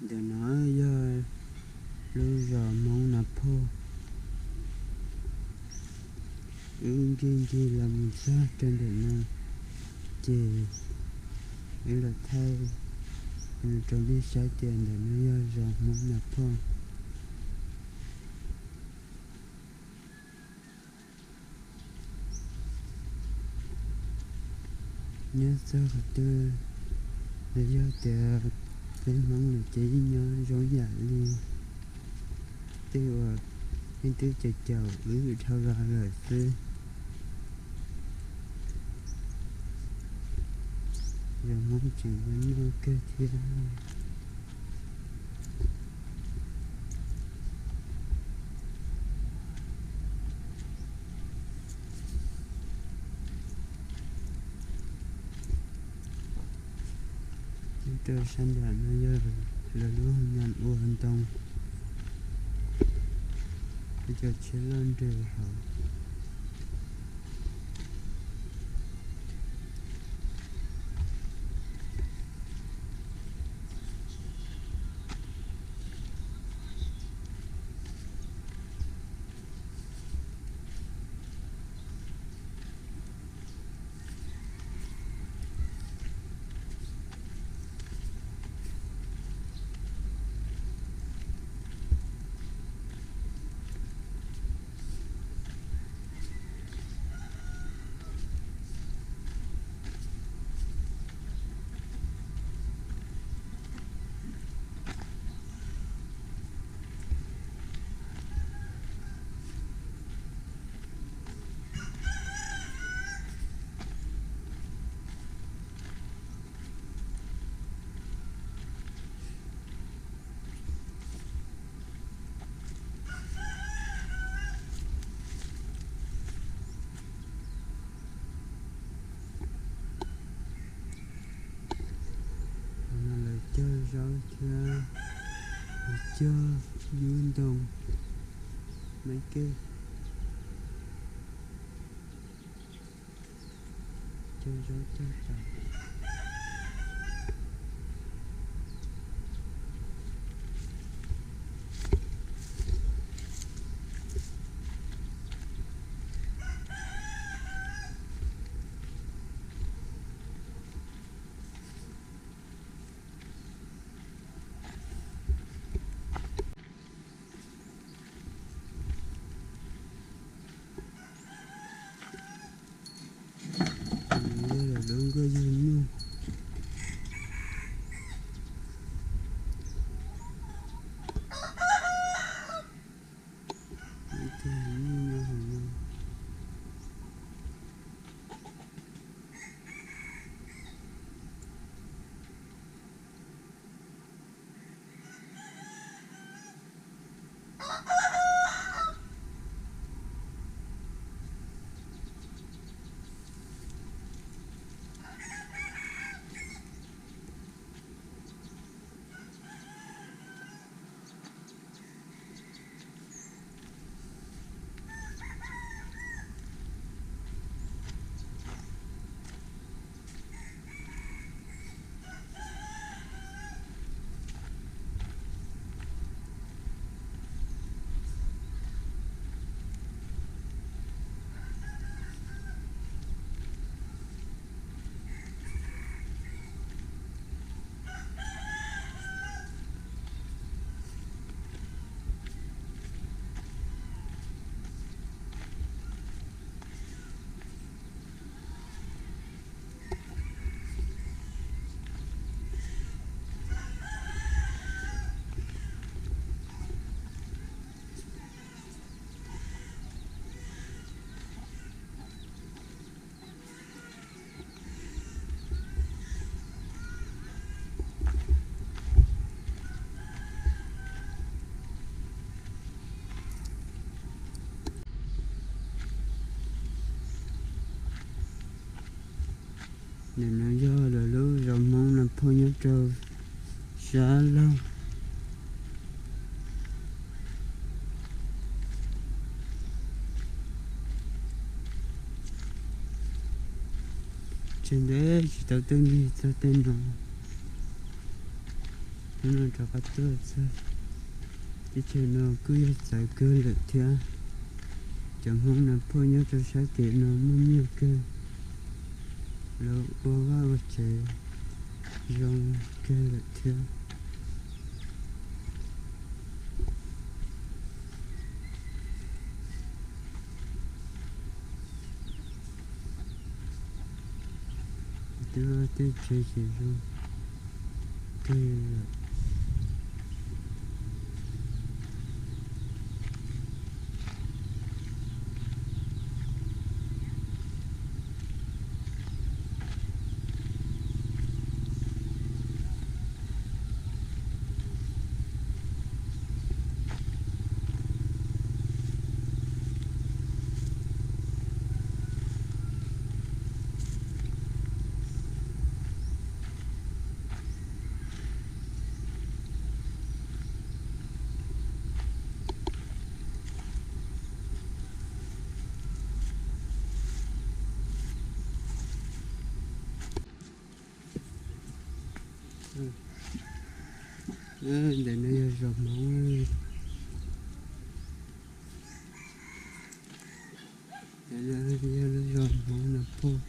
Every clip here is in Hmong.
Ntawm no yog lub zos Hmoob Nas Phoj. Wb ncig ncig los mus txog rau ntawm no, ces wb los thaij rau nej saib tias ntawm no yog zos Hmoob Nas Phoj. Nyob txog qhov twg los yog tias peb Hmoob lawm ces yeej nyob zoo yam li tej uas leej twb caum caum wb dhau los lawm xwb. Zos Hmoob tseem ua nyuj kawg thiab. Nyob rau sab nram no yog lawv lub nas ua ntoo, cov tsheb loj nres hauv. Qhov no lawv cog zaub thiab, lawv cog yub ntoo, maib kej, cog zaub cog tsaws. Lawv lub nkauj yug nyuj. Ib tug nyuj nyob hauv no. Ntawm no yog lawv lub zos Hmoob Nas Phoj nyob rau sab laug. Tsis ntev tsis tau tuaj ncig txog tej no. Hnub no rov qab tuaj txog teb chaws no kuj yog txawv kawg lawm thiab. Cov Hmoob Nas Phoj nyob rau sab kev no muaj nyiaj kawg, lawv ua vaj ua tsev zoo kawg lawm thiab. Tej vaj tej tsev ces zoo kawg lawm. Ntawm no yog zos Hmoob. Ntawm no yog lub zos Hmoob Nas Phoj.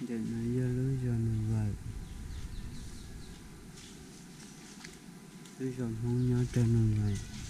Ntawm no yog lub zos Nus Vais, lub zos Hmoob nyob rau Nus Vais.